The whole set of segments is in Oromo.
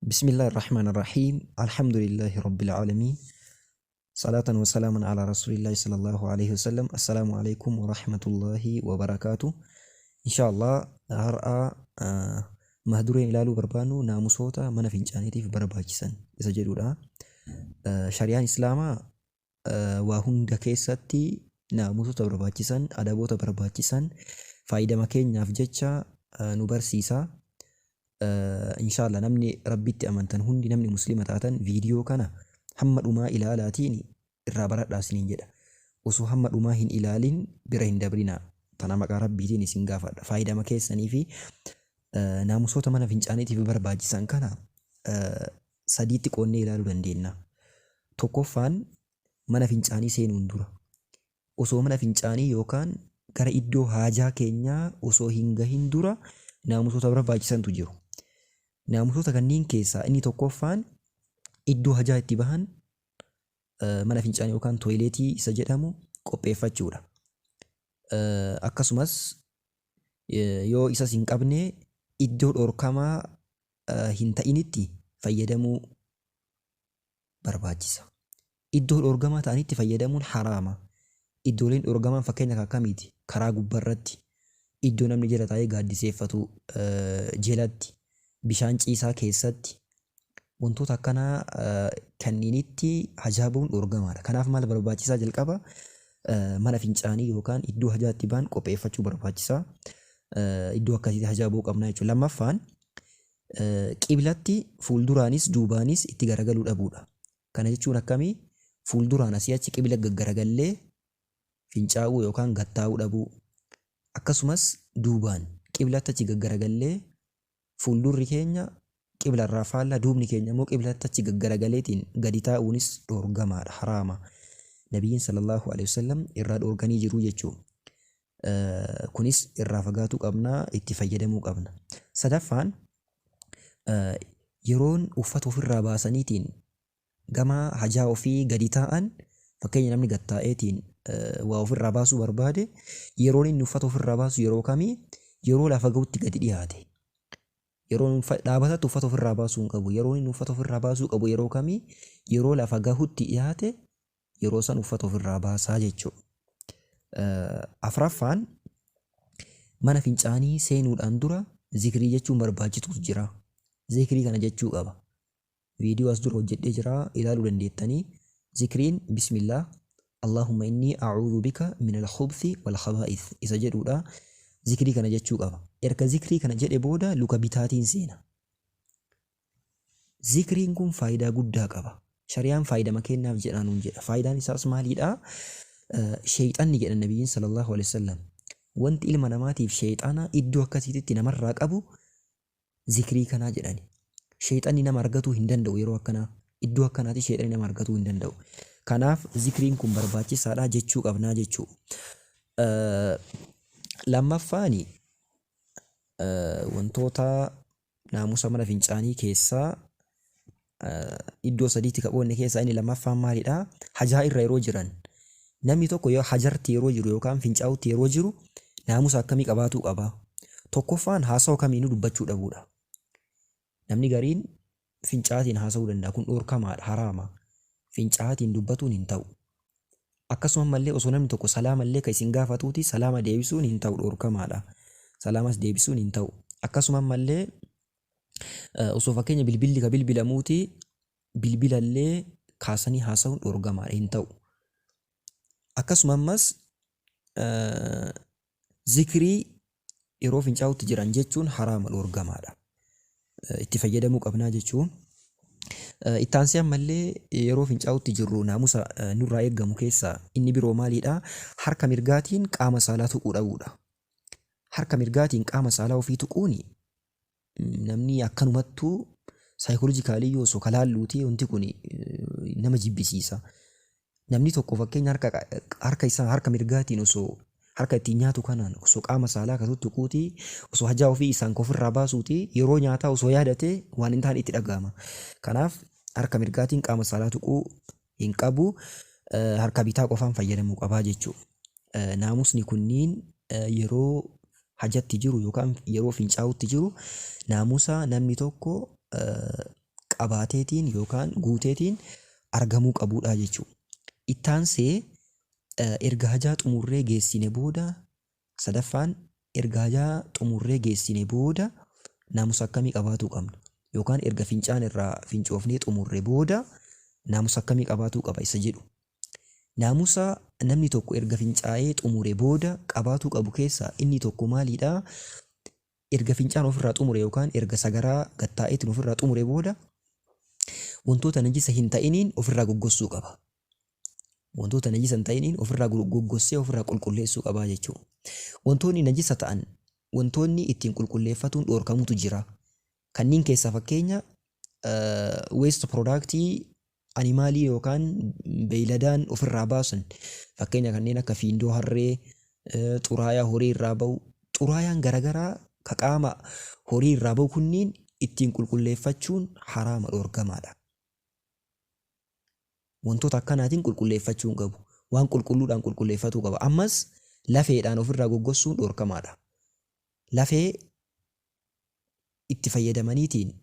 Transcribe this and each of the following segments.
Bismillaahi Rahmaani Rahiim. Alhamdulillaahi Rabbil Aalamiin. Salaatan wa salaaman ala Rasuulillaahi sallallahu alaihi wasallam. Assalaamu alaikum wa rahmatullaahi wa barakaatu. Insha Allah har'a mahdureen ilaaluu barbaannu naamusoota mana fincaaniitiif barbaachisan isa jedhudha. Shari'aan Islaamaa waa hunda keessatti naamusoota barbaachisan, adaboota barbaachisan faayidama keenyaaf jecha nu barsiisa. Inshallah namni Rabbitti amantan hundi, namni Muslima taatan, viidiyoo kana hamma dhumaa ilaalaatiin irraa baradhaa isiniin jedha. Osoo hamma dhumaa hin ilaalin bira hin dabrinaa. Tana maqaa Rabbiitiin isin gaafadha. Faayidama keessanii fi naamusoota mana fincaaniitiif barbaachisan kana sadiitti qoonnee ilaaluu dandeenya. Tokkoffaan, mana fincaanii seenuun dura. Osoo mana fincaanii yookaan gara iddoo haajaa keenyaa osoo hin gahin dura naamusoota barbaachisantu jiru. Naamusoota kanneen keessaa inni tokkoffaan iddoo hajaa itti bahan, mana fincaanii yookaan toiletii isa jedhamu qopheeffachuudha. Akkasumas yoo isas hin qabne iddoo dhorkamaa hin ta'initti fayyadamuu barbaachisa. Iddoo dhoorgamaa ta'anitti fayyadamuun haraama. Iddooleen dhoorgamaan fakkeenya kan akkamiiti? Karaa gubbarratti, iddoo namni jala taa'ee gaaddiseeffatu jelatti, bishaan ciisaa keessatti, wantoota akkanaa kanniinitti hajaa bahuun dhoorgamaadha. Kanaaf maal barbaachisaa? Jalqaba mana fincaanii yookaan iddoo hajaa itti bahan qopheeffachuu barbaachisa. Iddoo akkasiitti hajaa bahuu qabna jechuudha. Lammaffaan, qiblatti fuulduraanis duubaanis itti garagaluu dhabuudha. Kana jechuun akkamii? Fuulduraan asii achi qibla gaggaragallee fincaa'uu yookaan gattaa'uu dhabuu. Akkasumas duubaan qiblatti achi gaggaragallee, fuuldurri keenya qiblarraa faallaa, duubni keenya immoo qiblatti achi gaggaragaleetiin gadi taa'uunis dhoorgamaadha, haraama. Nabiyyiin sallallahu alaihi wasallam irraa dhoorganii jiru jechuudha. Kunis irraa fagaatuu qabna, itti fayyadamuu qabna. Sadaffaan, yeroon uffata ofirraa baasaniitiin gama hajaa ofii gadi taa'an, fakkeenya namni gad taa'eetiin waa ofirraa baasuu barbaade, yeroon inni uffata ofirraa baasu yeroo kamii? Yeroo lafa ga'utti gadi dhiyaate. Yeroo dhaabatatti uffata ofirraa baasuu hin qabu. Yeroo inni uffata ofirraa baasuu qabu yeroo kamii? Yeroo lafa gahutti dhiyaate, yeroo san uffata ofirraa baasaa jechuudha. Afraffaan, mana fincaanii seenuudhaan dura zikrii jechuun barbaachisuutu jira. Zikrii kana jechuu qaba. Viidiyoo as dura hojjedhee jira, ilaaluu dandeettanii. Zikriin bismillah Allahumma inni a'uudhu bika min al-khubthi wal khabaa'ith isa jedhuudha. Zikrii kana jechuu qaba. Erga zikrii kana jedhe booda luka bitaatiin seena. Zikriin kun faayidaa guddaa qaba. Shari'aan faayidama kennaaf jedhaa nuun jedha. Faayidaan isaas maaliidha? Sheeyxanni, jedhan Nabiyyiin sallallahu alaihi wasallam, wanti ilma namaatiif sheeyxana iddoo akkasiititti namarraa qabu zikrii kanaa jedhani. Sheeyxanni nama argatuu hin danda'u yeroo akkanaa. Iddoo akkanaatti sheeyxanni nama argatuu hin danda'u. Kanaaf zikriin kun barbaachisaadha jechuu qabnaa jechuu. Lammaffaani, wantoota naamusa mana fincaanii keessaa iddoo sadiitti ka qoodne keessaa inni lammaffaan maalidha? Hajaa irra yeroo jiran. Namni tokko yoo hajarti yeroo jiru yookaan fincaa'utti yeroo jiru naamusa akkamii qabaatuu qaba? Tokkoffaan, haasawa kamiinuu dubbachuu dhabuudha. Namni gariin fincaa'aatiin haasa'uu danda'a. Kun dhoorkamaadha, haraama. Fincaa'aatiin dubbatuun hin ta'u. Akkasuma ammallee osoo namni tokko salaamallee ka isin gaafatuuti salaama deebisuun hin ta'u, dhoorkamaadha. Salaamas deebisuun hin ta'u. Akkasuma ammallee osoo fakkeenya bilbilli ka bilbilamuuti bilbilallee kaasanii haasa'uun dhoorgamaadha, hin ta'u. Akkasuma ammas zikrii yeroo fincaa'utti jiran jechuun haraama, dhoorgamaadha. Itti fayyadamuu qabnaa jechuun. Itti aansee ammallee yeroo fincaa'utti jirru naamusa nurraa eeggamu keessaa inni biroo maalidha? Harka mirgaatiin qaama saalaa tuquu dhabuudha. Harka mirgaatiin qaama saalaa ofii tuquun namni akkanumattuu psychologically osoo kalaalluuti wanti kun nama jibbisiisa. Namni tokko fakkeenya harka isaa harka mirgaatiin osoo harka ittiin nyaatu kanaan osoo qaama saalaa ka tuttuquuti, osoo hajaa ofii isaan ofirraa baasuuti, yeroo nyaataa osoo yaadate waan hin taane itti dhaga'ama. Kanaaf harka mirgaatiin qaama saalaa tuquu hin qabu, harka bitaa qofaan fayyadamuu qabaa jechuudha. Naamusni kunniin yeroo hajatti jiru yookaan yeroo fincaa'utti jiru naamusa namni tokko qabaateetiin yookaan guuteetiin argamuu qabuudha jechuudha. Ittaansee erga hajaa xumurree geessine booda sadaffaan erga hajaa xumurree geessine booda naamusa akkamii qabaatuu qabna? Yookaan erga fincaan irraa fincoofnee xumurre booda naamusa akkamii qabaatuu qaba isa jedhu. Naamusa namni tokko erga fincaa'ee xumure booda qabaatuu qabu keessaa inni tokko maaliidha? Erga fincaan ofirraa xumure yookaan erga sagaraa gattaa'eetiin ofirraa xumure booda wantoota najisa hin ta'iniin ofirraa goggossuu qaba. Wantoota najisa hin ta'iniin ofirraa goggossee ofirraa qulqulleessuu qaba jechuudha. Wantoonni najisa ta'an wantoonni ittiin qulqulleeffatuun dhoorkamutu jira. Kanneen keessaa fakkeenya waste product animaalii yookaan beeyladaan ofirraa baasan, fakkeenya kanneen akka fiindoo harree, xuraayaa horii irraa ba'u, xuraayaan garagaraa ka qaama horii irraa ba'u kunniin ittiin qulqulleeffachuun haraama, dhoorgamaadha. Wantoota akkanaatiin qulqulleeffachuu hin qabu. Waan qulqulluudhaan qulqulleeffatuu qaba. Ammas lafeedhaan ofirraa goggossuun dhoorkamaadha. Lafee itti fayyadamaniitiin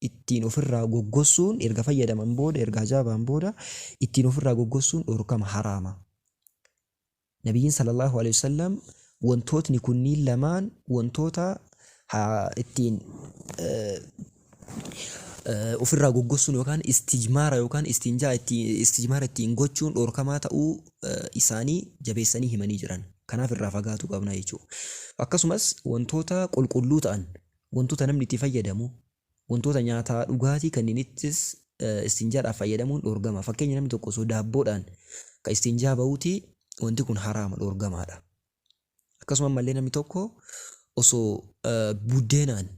ittiin ofirraa goggossuun erga fayyadaman booda, erga hajaabaan booda ittiin ofirraa goggossuun dhoorkama, haraama. Nabiyyiin sallallahu alaihi wasallam wantootni kunniin lamaan wantoota ittiin ofirraa goggossuun yookaan istijmaara yookaan istinjaa ittiin istijmaara ittiin gochuun dhoorkamaa ta'uu isaanii jabeessanii himanii jiran. Kanaaf irraa fagaatuu qabna jechuudha. Akkasumas wantoota qulqulluu ta'an, wantoota namni itti fayyadamu, wantoota nyaataa dhugaatii kanneenittis istinjaadhaaf fayyadamuun dhoorgama. Fakkeenya namni tokko osoo daabboodhaan ka istinjaa bahuuti, wanti kun haraama, dhoorgamaadha. Akkasuma ammallee namni tokko osoo buddeenaan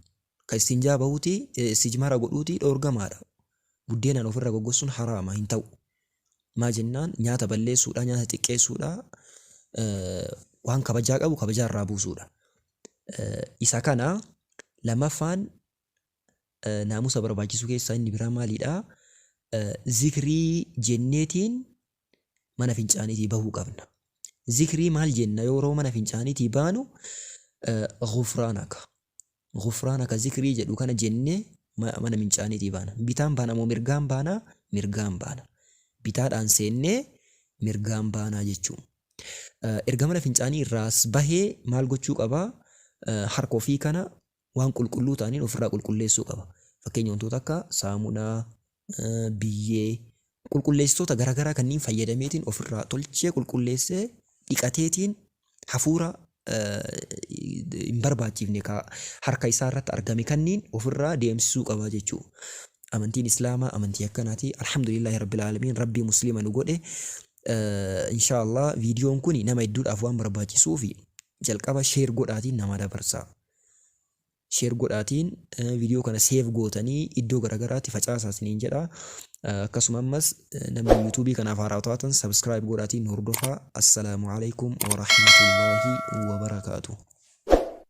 ka istinjaa bahuuti, istijmaara godhuuti, dhoorgamaadha. Buddeenaan ofirra goggossuun haraama, hin ta'u. Maa jennaan nyaata balleessuudha, nyaata xiqqeessuudha, waan kabajaa qabu kabajaa irraa buusuudha. Isa kana lammaffaan naamusa barbaachisu keessaa inni biraa maalidha? Zikrii jenneetiin mana fincaaniitii bahuu qabna. Zikrii maal jenna yeroo mana fincaaniitii baanu? Ghufraanaka. Ghufraanaka zikrii jedhu kana jennee mana fincaaniitii baana. Bitaan baana moo mirgaan baana? Mirgaan baana. Bitaadhaan seennee mirgaan baanaa jechuudha. Erga mana fincaanii irraas bahee maal gochuu qaba? Harka ofii kana waan qulqulluu ta'aniin ofirraa qulqulleessuu qaba. Fakkeenya wantoota akka saamunaa, biyyee, qulqulleessitoota garaagaraa kanneen fayyadameetiin ofirraa tolchee qulqulleessee dhiqateetiin hafuura hin barbaachifne ka harka isaa irratti argame kanniin ofirraa deemsisuu qaba jechuudha. Amantiin Islaamaa amantii akkanaati. Alhamdulillaahi Rabbil Aalamiin, Rabbii Muslima nu godhe. Inshaallah viidiyoon kun nama hedduudhaaf waan barbaachisuufi jalqaba share godhaatiin nama dabarsaa. Share godhaatiin viidiyoo kana save gootanii iddoo garaagaraatti facaasaa isiniin jedha. Akkasuma ammas namni yuutuubii kanaaf haaraa taatan subscribe godhaatiin nu hordofaa. Assalaamu alaikum wa rahmatullaahi wa barakaatuh.